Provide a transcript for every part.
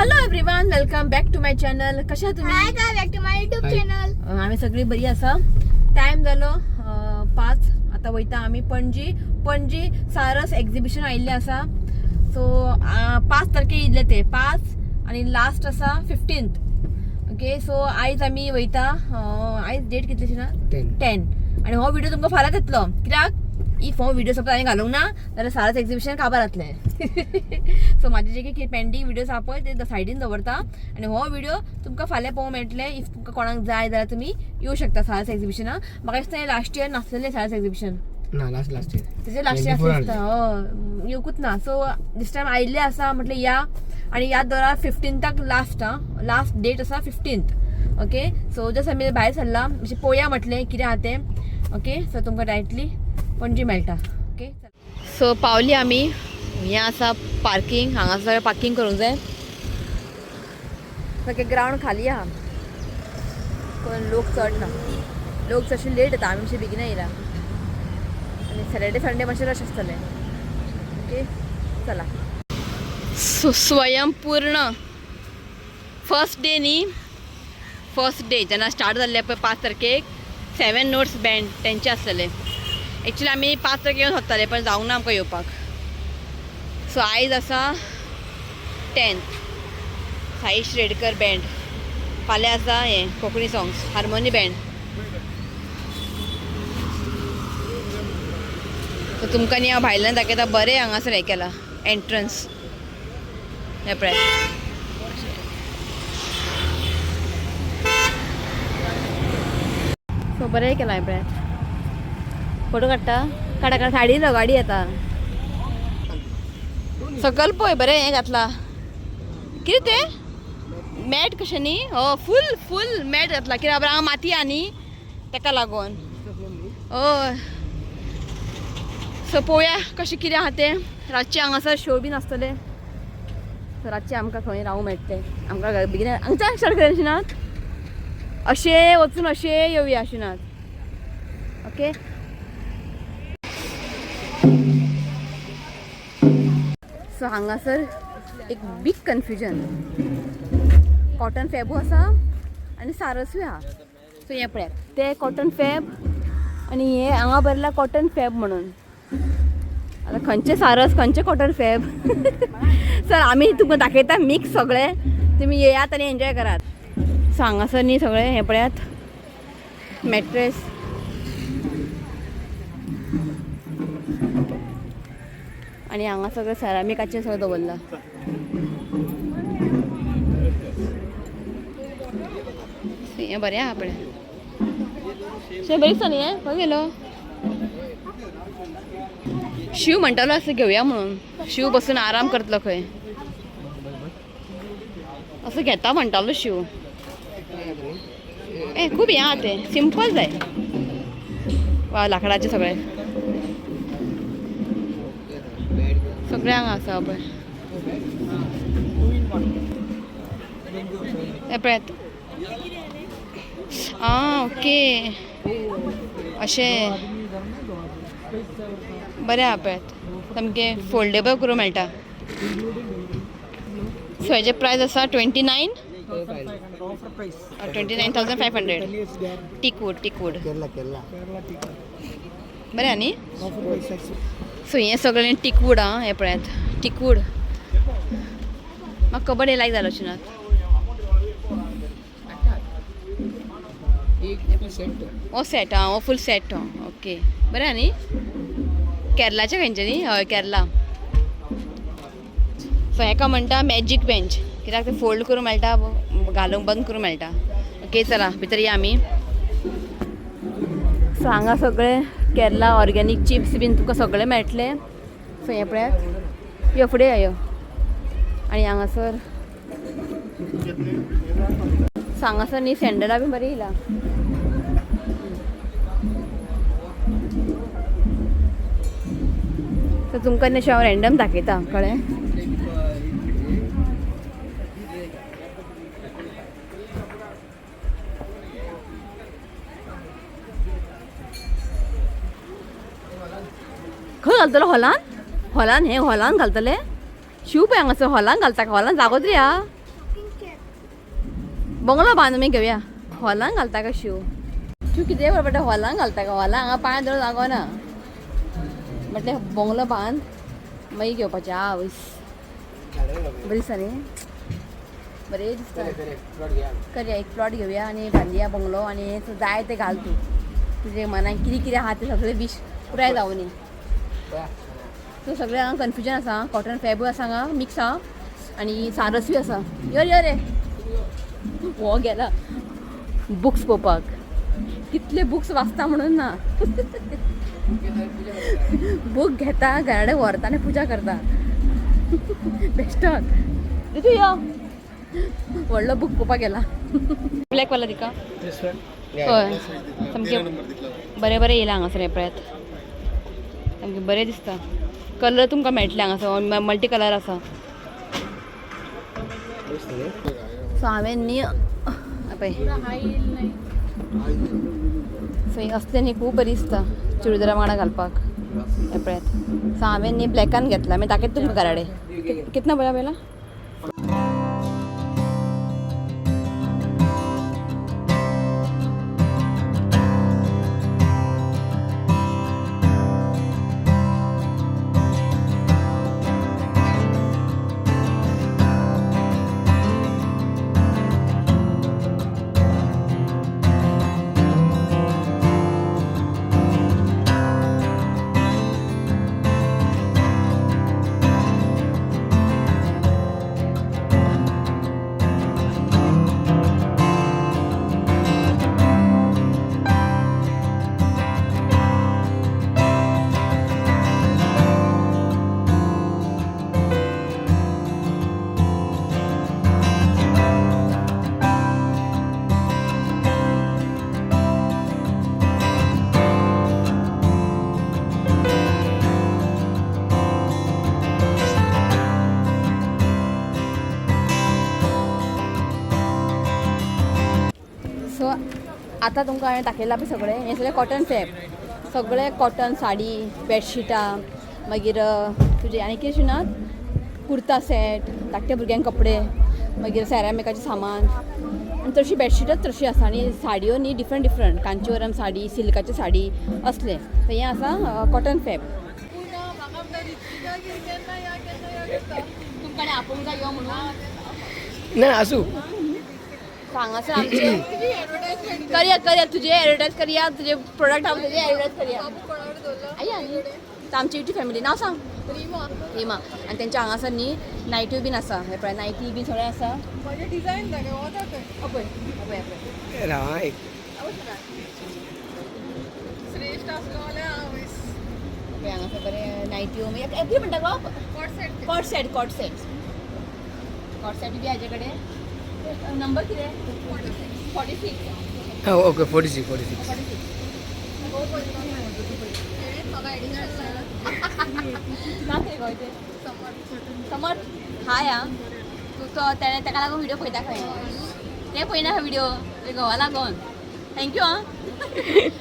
Hello everyone, welcome back to my channel. कशा तुम्ही? Hi guys, back to my YouTube channel. आम्ही सगळी बरी आसा. टायम जालो 5. आता वयता आमी पणजी. पणजी सारस एक्झिबिशन आयिल्लें आसा. सो 5 तारखे येयल्ले ते 5 आनी लास्ट आसा 15. ओके, सो आयज आमी वयता. आयज डेट कितली ना? 10. आनी हो व्हिडिओ तुमकां फाल्यां येतलो, कित्याक if हो व्हिडिओ सपोज हांवें घालूंक ना जाल्यार सारस एक्झिबिशन काबार जातलें. सो म्हाजे जे कितें पेंडींग व्हिडियोज आहा पळय ते सायडीन दवरता आनी हो व्हिडिओ तुमकां फाल्यां पळोवंक मेळटलें. If तुमकां कोणाक जाय जाल्यार तुमी येवं शकता सारस एक्झिबिशनाक. म्हाका दिसता हें लास्ट इयर नासलेलें सारस एक्झिबिशन. ना, लास्ट लास्ट इयर. तेजे लास्ट इयर 24. आसता, हय, येवकूच ना. सो दीस टायम आयिल्लें आसा म्हटलें या आनी याद दवरा 15ताक लास्ट, आं, लास्ट डेट आसा 15. ओके, सो जस्ट आमी भायर सरला, मातशें पळोवया म्हटलें कितें आहा तें. ओके, सो तुमकां डायरेक्टली पणजी मेळटा. ओके, सो पावली आमी. हें आसा पार्कींग, हांगासर पार्कींग करूंक जाय. सारकें ग्रावंड खाली आहा, कोण लोक चड ना. लोक चडशे लेट येता, आमी मातशे बेगीन येयला आनी सॅटर्डे संडे मातशें रश आसतलें. ओके, चला. स्वयंपूर्ण फर्स्ट डे न्ही, फर्स्ट डे जेन्ना स्टार्ट जाल्ले पळय 5 तारखेक 7 नोट्स बँड तेंचे आसलेले. एक्चुली आमी 5 तारखेक येवन सोदताले पण जावंक ना आमकां येवपाक. सो आयज आसा 10, साईश रेडकर बँड. फाल्यां आसा हें Konkani songs harmony band. So तुमकां न्ही हांव भायल्यान दाखयता. बरें हांगासर हें केलां एंट्रन्स, हें पळय. सो बरें केलां हें पळय. फोटो काडटा, काडा काडा. साडी गाडी येता सकल पळय. बरें हें घातलां कितें तें मॅट कशें न्ही, हो फूल फूल मॅट घातला कित्याक हांगा माती आहा न्ही तेका लागून. हय, सो पळोवया कशें कितें आहा तें. रातचें हांगासर शो बीन आसतले. सो रातचें आमकां खंय रावूंक मेळटलें. आमकां बेगीन हांगच्यान स्टार्ट कर अशें अशें वचून अशें येवया अशें नात. ओके, सो हांगासर एक बीग कन्फ्युजन, कॉटन फॅबू आसा आनी सारसूय आहा. सो हें पळयात, ते कॉटन फॅब आनी हे हांगा बरयलां कॉटन फॅब म्हणून. आतां खंयचें सारस खंयचें कॉटन फॅब? सर आमी तुमकां दाखयता मिक्स सगळें, तुमी येयात आनी एन्जॉय करात. सो हांगासर न्ही सगळें हें पळयात मॅट्रेस. आनी हांगा सगळें सेरामिकाचें सगळें दवरलां. हें बरें आहा पळय, शें बरें दिसता न्ही. हें खंय गेलो शिव म्हणटालो असं घेवया म्हणून. शिव बसून आराम करतलो खंय, असं घेता म्हणटालो शिव. ए खूब हें आहा तें सिंपल जाय. वा लांकडाचें सगळें सगळें हांगा आसा पळय. हें पळयात. आं ओके, अशें बरें आहा पळयात, सामकें फोल्डेबल करूंक मेळटा. सो हेजे प्रायस आसा 29,500. टीकवूड, टीकवूड बरें आहा न्ही. सो हें सगळें टीकवूड आं, हें पळयात टीकवूड. म्हाका कबड हें लायक जालो अशें नात. हो सेट आं, हो फूल सेट. हो ओके, बरें आहा न्ही. केरलाचें खंयचें न्ही? हय, केरला. सो हेका म्हणटा मॅजीक बेंच, कित्याक तें फोल्ड करूंक मेळटा, घालूंक बंद करूंक मेळटा. ओके, चला भितर या आमी. सो हांगा सगळें केरला ऑर्गेनीक चिप्स बीन तुका सगळें मेळटलें. सो हें पळयात, यो फुडें यो. आनी हांगासर सो हांगासर न्ही सँडलां बीन बरीं येयला. सो तुमकां न्ही अशें हांव रँडम दाखयता, कळ्ळें? खंय घालतलो? हॉलान? हॉलान हें हॉलान घालतले? शिव पळय हांगासर हॉलान घालता, हॉलान जागो तरी आहा. बंगलो बांदून मी घेवया. हॉलान घालता का शिव? तूं कितें बरें पडटा, हॉलान घालता का? हॉलान हांगा पांय दवरून जागो ना. म्हटलें बंगलो बांद मागीर घेवपाचें. आवयस, बरें दिसता न्ही? बरें दिसता. करया, एक प्लॉट घेवया आनी बांदया बंगलो आनी जाय ते घाल तूं. तुजे मनान कितें कितें आहा तें सगळें विश पुराय जावनी. सो सगळें हांगा कन्फ्युजन आसा. कॉटन फॅबूय आसा हांगा, मिक्स आहा आनी सारसूय आसा. यो यो रे, हो गेला बुक्स पळोवपाक. कितले बुक्स वाचता म्हणून ना, बूक घेता, घरा कडेन व्हरता आनी पुजा करता. बेश्टोच. तूं यो, व्हडलो बूक पळोवपाक गेला. ब्लॅक वाला दिका. हय, सामकें बरें बरें येयलां हांगासर. हें पळयात, सामकें बरें दिसता. कलर तुमकां मेळटले हांगासर, मल्टी कलर आसा. सो हांवें न्ही पळय, सो ही असले न्ही खूब बरी दिसता चुडीदारा वांगडा घालपाक. हें पळयात. सो हांवें न्ही ब्लॅकान घेतला. मागीर दाखयता तुमकां घरा कडेन. कितना बया पयला. सो आतां तुमकां हांवें दाखयलां पळय सगळें, हें सगळें कॉटन फॅब, सगळें कॉटन साडी, बेडशिटां, मागीर तुजें आनी कितें शिनात, कुर्ता सेट, धाकट्या भुरग्यांक कपडे, मागीर सेरामिकाचें सामान आनी चडशीं बेडशिटांच तशी आसा. आनी साडयो न्ही डिफरंट डिफरंट, कांचीवरम साडी, सिल्काची साडी असलें. सो हें आसा कॉटन फॅब. तुमकां आनी आपोवंक जाय यो म्हणून. ना, आसूं. हांगासर आमचे करया करया, तुजे एडवर्टायज करया, तुजे प्रोडक्ट हांव तुजे एडवर्टायज करया. आई आनी आमची युट्यूब फॅमिली. नांव सांग. रिमा. आनी तेंच्या हांगासर न्ही नायट्यो बीन आसा. हे पळय, नायटी बीन सगळें आसा. पळय पळय पळय. राव हा एक. पळय हांगासर बरें नायट्यो. मागीर कितें म्हणटा गो, cord set, cord set, cord set बी हाजे कडेन. नंबर कितें? 46. हा, ओके, 46, 46. 46. ना खंय गो तें? समर्थ हाय. आं, तूं तो तेणें ताका लागून व्हिडियो पळयता खंय. तें पळयना व्हिडियो घोवा लागून. Thank you. आं,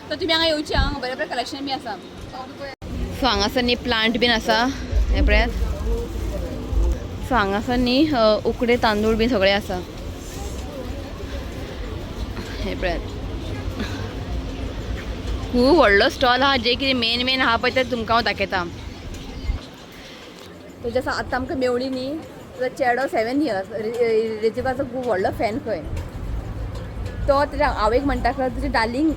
सो तुमी हांगा येवची आं, बरें बरें कलेक्शन बी आसा. सो हांगासर न्ही प्लांट बीन आसा, हें पळयात. सो हांगासर न्ही उकडे तांदूळ बीन सगळे आसा, हें पळयात. खूब व्हडलो स्टॉल आहा. जे कितें मेन मेन आहा पळय तें तुमकां हांव दाखयता. तुज्या आतां आमकां मेवली न्ही, तुजो चेडो 7 इयर्स, रितिकाचो खूब व्हडलो फॅन खंय. तो तेज्या आवयक म्हणटा खंय, तुजी डार्लिंग,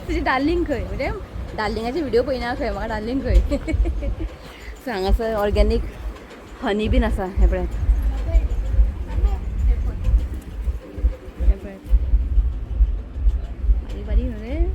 तुजी डार्लिंग खंय? म्हणजे डार्लिंगाचे व्हिडिओ पळयना खंय, म्हाका डार्लिंग खंय. सो हांगासर ऑर्गेनीक हनी बीन आसा, हें पळयात, हें पळयात. बारीक बारीक न्हू रे.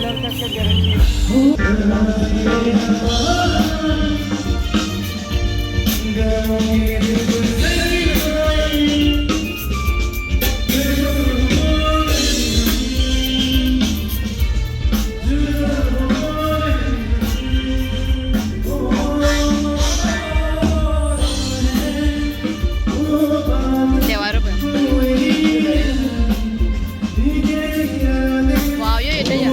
कलर का क्या गारंटी? देवारो पळय. वाव, यो येता या.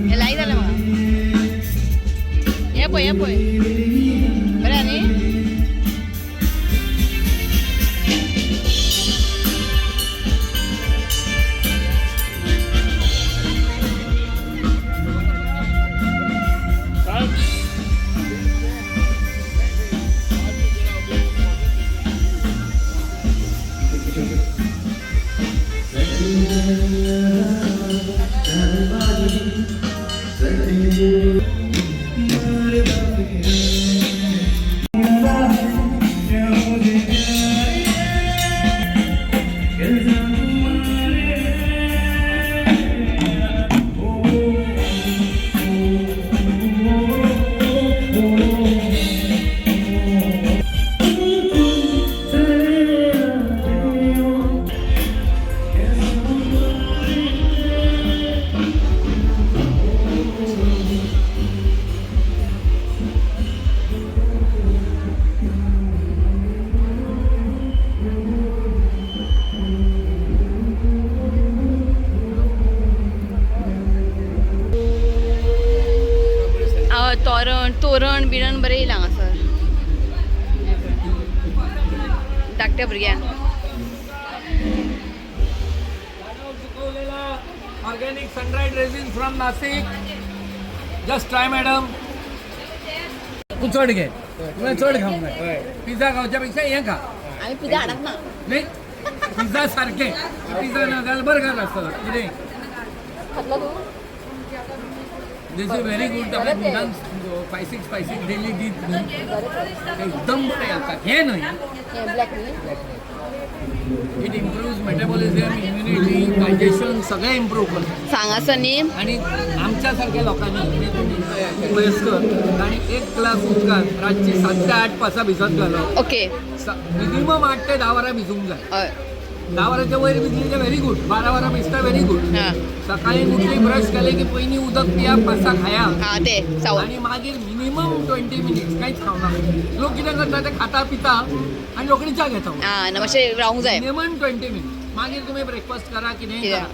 हे लायक जालें म्हाका. हें पळय, हें पळय, बरें न्ही? तोरण तोरण बिरण बरें येयलां हांगासर. हें पळय. धाकट्या भुरग्यांक. Organic sun dried resin from Nashik. Just try, madam. तूं चड घे, तुवें चड खावंक जाय. पिझ्झा खावच्या पेक्षा हें खा. आमी पिझ्झा हाडप ना. न्ही, पिझ्झा सारकें. पिझ्झा ना जाल्यार बर्गर आसतलो कितें. खातलो तूं? This is very good. आपल्या 5 6 5 6 डेली दीत न्हू, एकदम बरें घालता हें न्हय. हें ब्लॅक न्ही? It improves metabolism, immunity, digestion, सगळें इम्प्रूव करता. सांगासर न्ही. आणि आमच्या सारख्या लोकांनी, म्हणजे वयस्कर, तांणी एक ग्लास उदकान रातची 7 ते 8 पासां भिजत घालप. मिनिमम 8 ते 10 वरां भिजूंक जाय. 10 वरांच्या वयर भिजली व्हेरी गुड, 12 वरां भिजता व्हेरी गुड. सकाळी उठली, ब्रश केले की पयलीं उदक पिया, पासां खाया. हा, ते सावळ. आणि मागीर मिनिमम 20 मिनिट्स कांयच खावना. लोक कितें करता, ते खाता पिता आनी रोखडी च्या घेता. हा ना, मातशें रावंक जाय. मिनिमम 20 मिनिट्स, मागीर तुमी ब्रेकफास्ट करा, कितेंय कितें. करा.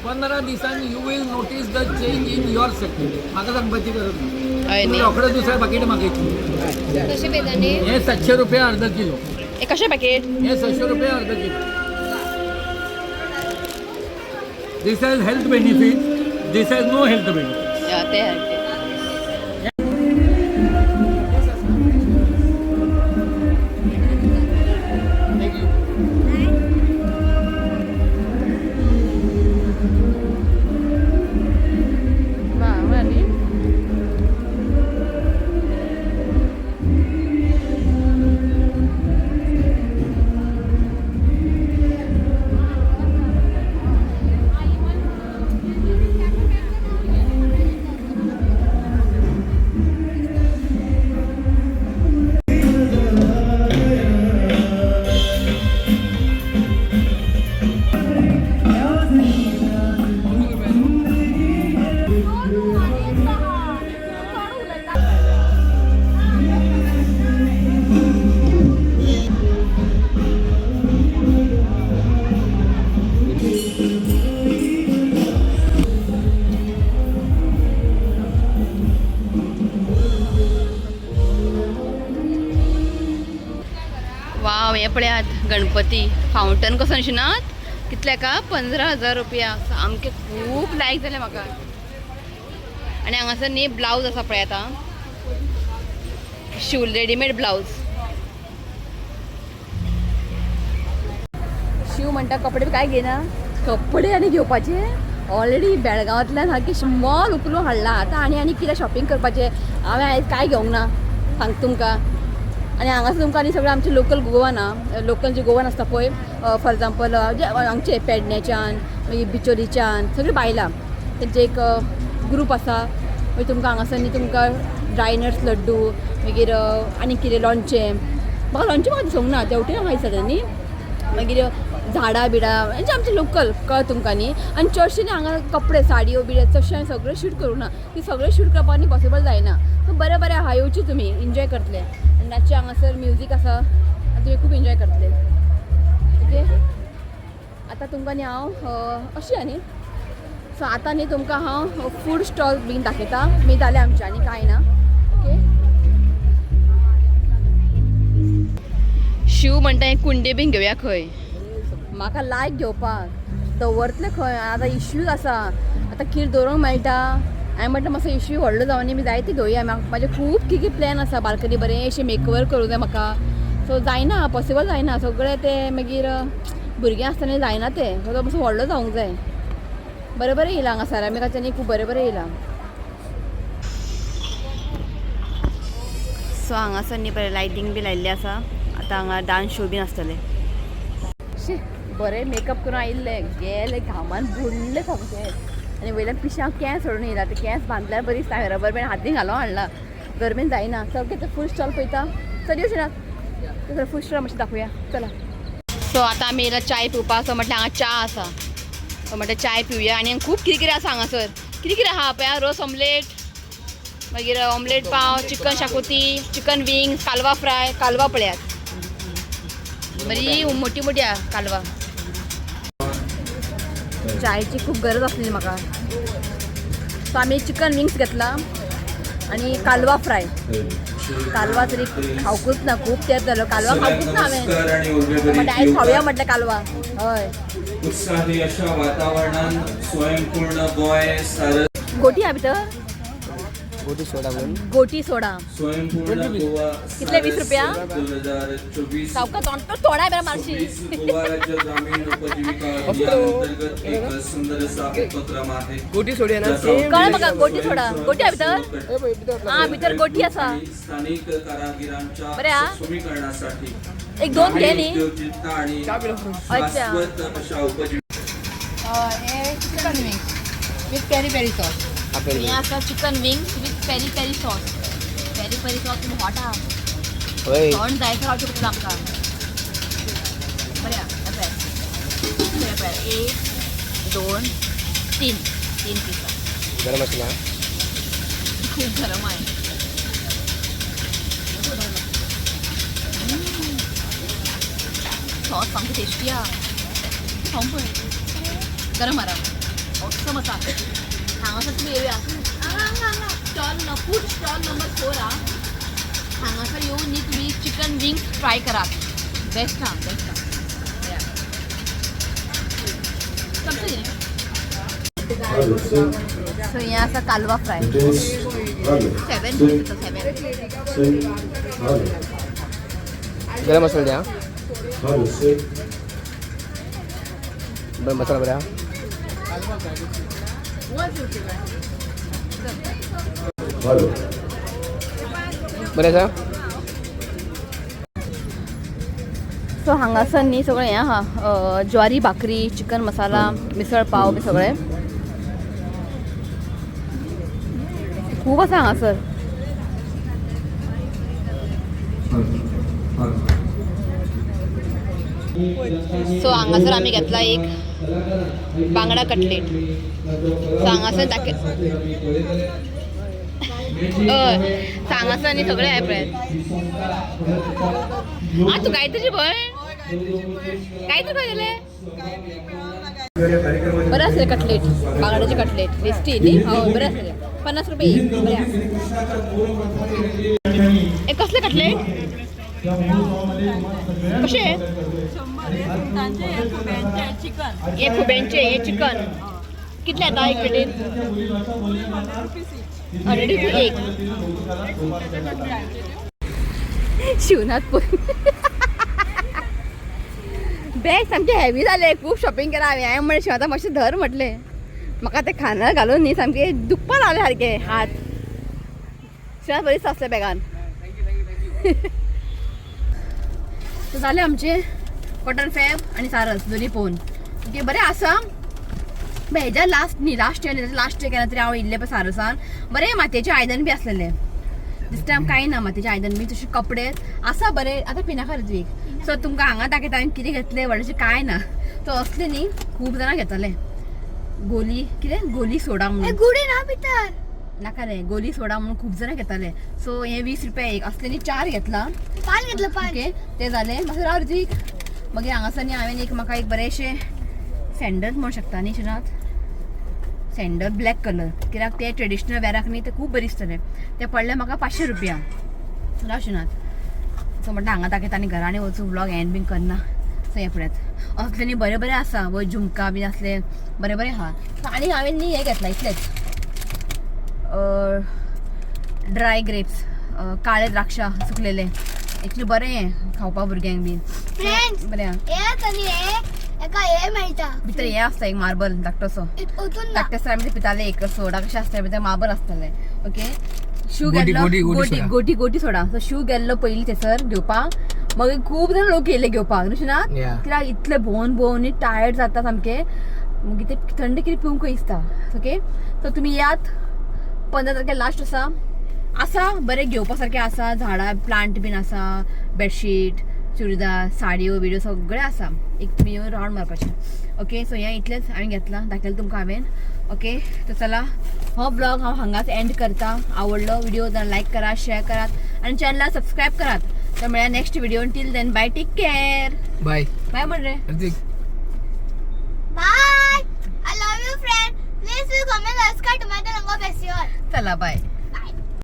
15 दिसांनी you will notice the change in yourself. म्हाका सांगपाची गरज ना. हय. तुमी न्ही. रोखडे दुसऱ्या पाकीट मागयतली. कशे बेदाणे? हे 700 रुपया अर्ध किलो. हे कशें पॅकेट? हे 600 रुपया अर्ध kilo. This has health benefit, this has no health benefit. ते ते. Thank you. वाव, हे पळयात गणपती फावंटन कसो न्ही. कितले का? 15,000 रुपया. सामकें खूब लायक जालें म्हाका. आनी हांगासर न्ही ब्लावज आसा, पळयात आं, शिव रेडीमेड ब्लावज. शिव म्हणटा कपडे बी काय घेयना, कपडे आनी घेवपाचे. ऑलरेडी बेळगांवांतल्यान सारकें मॉल उखलून हाडला. आतां आनी आनी कितें शॉपिंग करपाचें? हांवें आयज कांय घेवंक ना, सांगता तुमकां. आनी हांगासर तुमकां आनी सगळें आमचें लोकल गोवान आहा, लोकल जे गोवान आसता पळय, फॉर एग्जाम्पल जे हांगचे पेडण्याच्यान, मागीर बिचोलीच्यान सगळीं बायलां तेंचे एक ग्रूप आसा. मागीर तुमकां हांगासर न्ही तुमकां ड्राय नट्स लड्डू, मागीर आनी कितें लोणचें, म्हाका लोणचें म्हाका दिसूंक ना, तेवटेन म्हाका दिसता न्ही. मागीर झाडां बिडां म्हणजे आमचें लोकल कळ तुमकां न्ही. आनी चडशें न्ही हांगा कपडे साडयो बिडयो चडशें हांवें सगळें शूट करूं ना, ती सगळें शूट करपाक न्ही पॉसिबल जायना. सो बरें बरें आहा, येवची तुमी एन्जॉय करतले. आनी रातचें हांगासर म्युजीक आसा आनी तुमी खूब एन्जॉय करतले. ओके, आतां तुमकां न्ही हांव अशें न्ही, सो आतां न्ही तुमकां हांव फूड स्टॉल बीन दाखयता. मागीर जालें आमचें, आनी कांय ना. ओके, शिव म्हणटा हें कुंडे बीन घेवया खंय, म्हाका लायक घेवपाक दवरतले खंय. आतां इश्यूज आसा, आतां कितें दवरूंक मेळटा. हांवें म्हटलें मातसो इश्यू व्हडलो जावं न्ही, मी जायते घेवया. म्हाका म्हाजे खूब कितें कितें प्लॅन आसा, बाल्कनी बरें अशें मेकओवर करूं जाय म्हाका. सो जायना, पॉसिबल जायना सगळें तें. मागीर भुरगीं आसतना जायना तें, सो तो मातसो व्हडलो जावंक जाय. बरें बरें येयलां हांगा सरामिकाच्यानी, खूब बरें बरें येयलां. सो हांगासर न्ही बरें लायटींग बी लायिल्लें आसा. आतां हांगा डांस शो बीन आसतले. शी, बरें मेकअप करून आयिल्लें, गेले घामान बुडले सामकें. आनी वयल्यान पिशाक केंस सोडून येयला, ते केंस बांदल्यार बरी दिसता. हांवें रबर बँड हातीन घालून हाडला, गरमेन जायना. सगळें ते फूल स्टॉल पळयता. चल येवचें ना तर फूल स्टॉल मातशें दाखोवया, चला. सो आतां आमी येयला चाय पिवपाक. सो म्हटलें हांगा च्या आसा, सो म्हटलें चाय पिवया. आनी खूब कितें कितें आसा हांगासर, कितें कितें आहा पळया. रोस ऑमलेट, मागीर ऑमलेट पाव, चिकन शाकोती, चिकन विंग्स, कालवा फ्राय. कालवा पळयात, बरी मोठी मोठी आहा कालवा. चायची खूप गरज आसली म्हाका. सो आमी चिकन विंग्स घेतला आणि कालवा फ्राय. कालवा तरी खावकूच ना, खूप तेप जालो कालवा खावकूच ना हांवें. नमस्कार आणि उमेदवारी म्हटलें आयज खावया म्हटलें कालवा. हय, उत्साही अशा वातावरणात स्वयंपूर्ण गोंय सारस गोटी आहा भितर, गोटी सोडा म्हणून गोटी सोडा. स्वयंपूर्ण गोवा कितले, 20 रुपया? 2024 सावका तोंड तर तोंडा बेरा मारशी. 26 गोवा राज्य ग्रामीण उपजीविका अभियान अंतर्गत एक सुंदर असा उपक्रम आहे. गोटी सोडा ना. ज्याचा सेम. कळ्ळें म्हाका, गोटी सोडा. गोटी आहा भितर? ए पळय, भितर. आं, भितर गोटी आसा. आणि स्थानिक कारागिरांच्या बरें आहा. सक्षमीकरणासाठी एक दोन घे न्ही. उद्योजकता आणि च्या पिलो. अच्छा. शाश्वत अशा उपजीविका हे chicken wings with peri peri sauce. आपल्याला हे आसा chicken wings with peri peri sauce. Peri peri sauce hot आहा. होय. तोंड जायत रावचें पडटा आमकां. बरें आहा, हें पळयात, हें पळयात, एक दोन तीन, तीन पीस आहा. गरम मसाला. खूप गरम आहे. सॉस सामकें टेस्टी आहा. खावंक पळय, गरम आहा, ऑसम आसा. हांगासर तुमी येवया, हांगा हांगा हांगा स्टॉल फूड स्टॉल नंबर 4 आहा. हांगासर येवन न्ही तुमी चिकन विंग्स ट्राय करात. बेस्ट आहा, बेस्ट आहा. चमचे न्ही. सो हें आसा कालवा फ्राय. 7 पीस आसा, 7. गरम मसाला द्या. बरं, मसाला बरा. बरें आसा. सो हांगासर न्ही सगळें हें आहा, ज्वारी भाकरी, चिकन मसाला, मिसळ पाव बी सगळें खूब आसा हांगासर. सो हांगासर आमी घेतला एक बांगडा कटलेट. सो हांगासर दाखय, हय, सो हांगासर न्ही सगळें हाय पळयात. आं, तूं गायत्रीची भयण? गायत्री खंय गेले? बरें आसलें कटलेट, बांगड्याचे कटलेट टेस्टी न्ही. हय, बरें आसलें. 50 रुपये एक. बरें आहा. हे कसले कटलेट कशे? हे खुब्यांचे, हे चिकन. कितले येता एक प्लेटीन? 100 रुपये एक. शिवनाथ बॅग सामकें हेवी जालें, खूब शॉपिंग केलां हांवें. हांवें म्हणलें शिवनाथा मातशें धर म्हटलें, म्हाका तें खाणां घालून न्ही सामकें दुखपा लागलें सारकें हात. शिवनाथ बरी आसलें बॅगान. सो जालें आमचें कॉटन फॅब आनी सारस दोनी पळोवन. ओके, बरें आसा. हेज्या लास्ट न्ही, लास्ट इयर, लास्ट इयर केन्ना तरी हांव येयल्लें पळय सारसान, बरें मातयेचें आयदन बी आसलेलें. दीस टायम कांय ना मातयेचें आयदन बी, तशें कपडे आसा बरे. आतां पिनाका ऋत्वीक. सो तुमकां हांगा दाखयता हांवें कितें घेतलें व्हडलेशें कांय ना. सो असले न्ही खूब जाणां घेतले. गोली कितें गोली सोडा म्हणून गुडी ना भितर. नाका रे, गोली सोडा म्हणून खूब जाणां घेताले. सो हे 20 रुपया एक असले न्ही, 4 घेतला. पान घेतलं पान. ओके, ते जालें. मातसो राव ऋत्वीक. मागीर हांगासर न्ही हांवें एक म्हाका एक बरेंशें सँडल म्हणूंक शकता न्ही शिनात, सँडल ब्लॅक कलर, कित्याक ते ट्रेडिशनल वेराक न्ही ते खूब बरें दिसतलें. ते पडले म्हाका 500 रुपया. राव शिनात. सो म्हणटा हांगा दाखयता आनी घरांनी वचूं, व्लॉग एंड बीन करना. सो हें पळयात, असले न्ही बरें बरें आसा, वयर झुमका बीन असले बरें बरें आहा. आनी हांवें न्ही हें घेतलां इतलेंच, ड्राय ग्रेप्स, काळे द्राक्षा सुकलेले. एक्चुली बरें हें खावपा भुरग्यांक बीन. फ्रेंड्स, बरें आहा. हे तरी हे एका हे मेळटा. भितर हें आसता एक मार्बल धाकटोसो. ओतून ना. धाकटे आसतना आमी ते पिताले, एक सोडा कशें आसता भितर मार्बल आसतालें. ओके, शू गोटी, गेल्लो गोटी, गोटी गोटी सोडा. गोटी गोटी सोडा. सो शू गेल्लो पयलीं थंयसर घेवपाक, मागीर खूब जाण लोक येयले घेवपाक न्हू शिना, कित्याक इतले भोंवन भोंवन टायर्ड जाता सामके, मागीर ते थंड कितें पिवंक दिसता. ओके, सो तुमी येयात, 15 तारखे लास्ट आसा. आसा बरें घेवपा सारकें आसा, झाडां प्लांट बीन आसा, बेडशीट, चुडीदार, साडयो बिडयो सगळें आसा. एक तुमी येवन रावंड मारपाचें. ओके, सो हें इतलेंच हांवें घेतलां, दाखयलें तुमकां हांवें. ओके, तर चला हो ब्लॉग हांव हांगाच एंड करता. आवडलो व्हिडिओ जाल्यार लायक करात, शेअर करात आनी चॅनलाक सबस्क्रायब करात. तर मेळया next video. Till then bye, take care. Bye. Bye म्हण रे. Hrithik. Bye, I love you friend. Please comment, subscribe to my channel. चला बाय.